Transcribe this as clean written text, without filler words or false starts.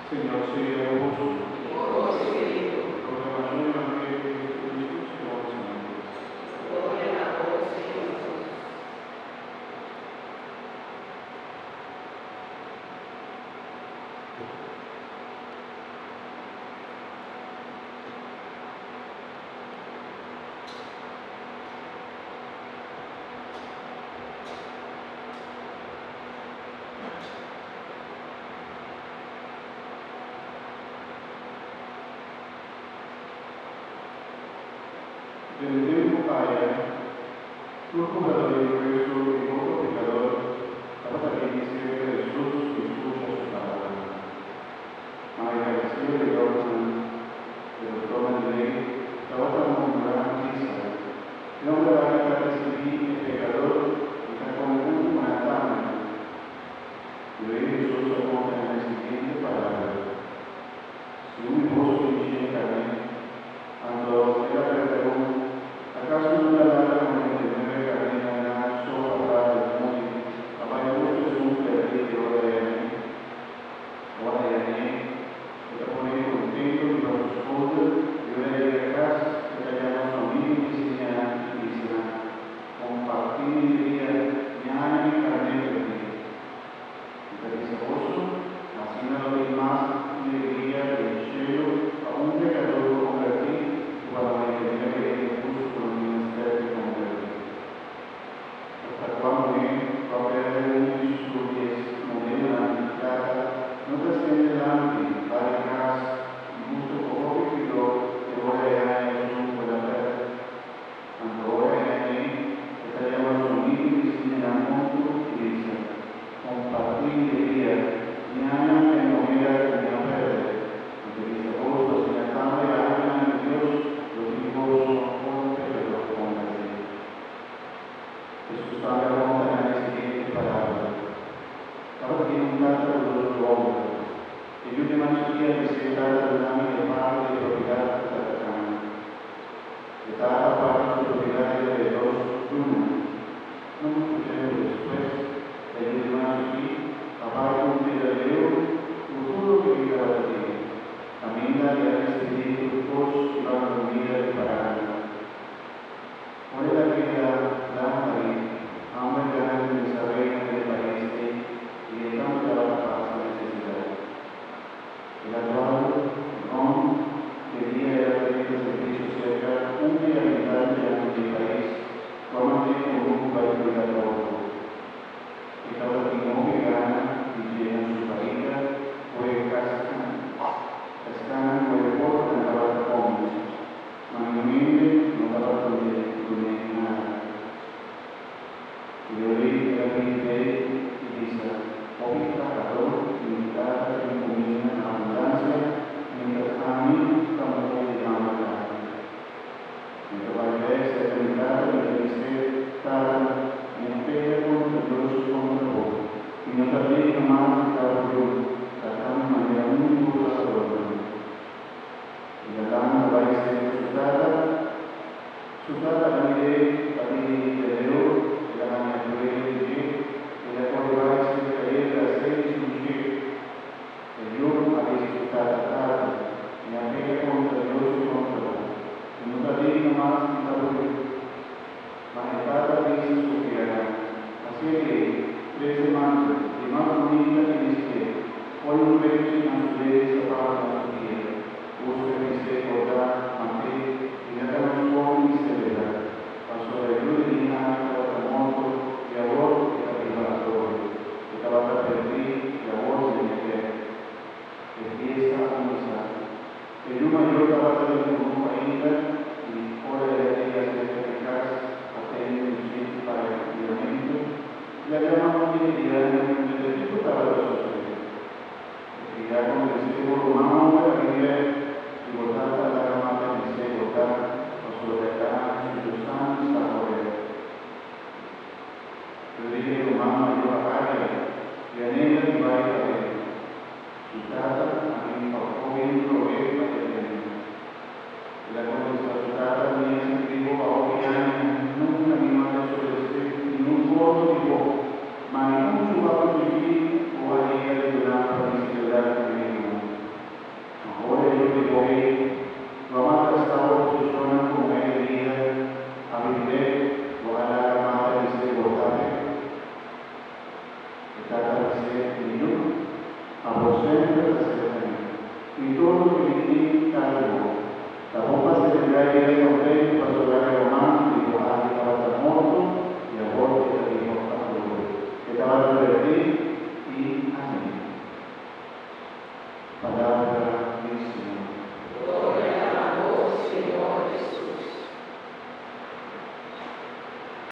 Señor sea ku boso. Proklamashon di Evangelio di Jesucristo segun San Mateus. Den e tempu aya, tur kobradó di impuesto i otro pekador tabata bini serka Hesus i skucha su palabra. Ma e fariseo i dòkternan, e doktornan di lei, tabata murmurá bisa, E hòmber aki ta risibí e pekador i ta kome huntu ku nan tambe. I rei Hesus a konta nan e siguiente palabra, Si un di boso tin shen karné, anto el a pèrdè un, akaso no ta laga 99 karnénan nan so patras den mondi pa bai buska esun pèrdí te ora e hañ'é? Ora e hañ'é, e ta pon'é kontentu riba su skouder i ora e yega kas, e ta yama su amigu i bisiñanan i bisa nan, Kompartí mi alegria, mi haña mi karné pèrdí. Mi ta bisa boso, asina lo tin mas alegria den shelu pa un pekador ku kombertí ku pa 99 hende hustu ku no tin mester di kombertí. Esta kua muhé ku a pèrdè un di su dies monedanan di plata no ta sende lampi, bari kas i buska ku hopi kuidou te ora e haña esun ku el a pèrdè? Anto ora e hañ'é, e ta yama su amigu i bisiñanan huntu i bisa, Kompartí mi alegria, mi haña e moneda ku mi a pèrdè. Mi ta bisa boso, asina tambe e angelnan di Dios lo tin goso ora un pekador kombertí. Hesus tambe a konta nan e siguiente parábola, Tabatin un tata ku dos yu hòmber. E yu di mas chikí a bis'é, Tata, duna mi e parti di e propiedat ku ta toká mi. E tata a parti su propiedat entre e dos yunan. No muchu tempu despues, e yu di mas chikí a bai un tera leu ku tur loke e tabata tin. Kaminda el a despidí tur kos i ban un bida di paranda. Ora el a keda lampa i hamber grandi a kuminsá reina den e pais ei i e tambe tabata pasa nesesidat. El a dualu rònt te dia el a drenta servisio serka un di e habitantenan di e pais ku a mand'é komo ku bai kuida porko. E tabatin hopi gana di yena su barika ku e kaskanan ku e porkonan tabata kome, ma niun hende no tabata dun'é nada. E rei el a bini bei i bisa, Hopi trahadó di mi tata tin kuminda na abundansia, miéntras ami ta muri di hamber aki. Mi ta bai bèk serka mi tata i mi ta bis'é, Tata, mi a peka kontra Dios i kontra bo, i no ta digno mas di ta bo yu, trata mi manera un di bo trahadornan. El a lanta bai serka su tata. Su tata a mir'é ta bini di leu, el a haña duele di dje, el a kore bai serka e bras'é i sunch'é. E yu a bisa su tata, Tata, mi a peka kontra Dios i kontra bo. Mi no ta digno mas di ta bo yu. Ma e tata a bisa su krianan, Hasié lei, trese mantel, di mas bunita i bistié, pone un renchi na su dede i sapato na su pia. Buska bisé, kordá, mat'é i laga nos. El a kontest'é, Bo ruman hòmber a bini bèk, i bo tata a laga mata e bisé gordá, pasobra el a haña su yu sano i salvo bèk. Pero e ruman mayó a rabia i a nenga di bai paden. Su tata a bin pafó bin rog'é pa e drenta. El a kontestá su tata, Mi a sirbi bo pa hopi aña, nunka mi no a desobedesé niun ordo di bo, ma ni un chubato chikí bo a yega di duna mi pa mi selebrá ku mi amigunan. Ma ora e yu di bo ei, ku a malgastá bo posishonnan ku muhé di bida, a bini bek, bo a laga mata e bisé gordá p'e. E tata a bis'é, Mi yu, abo semper ta serka mi, i tur loke mi tin ta di bo. Ta bon pa selebrá i bira kontentu pasobra e ruman di bo aki tabata morto i awor e ta biba atrobe. E tabata pèrdí i a hañ'é. Palabra.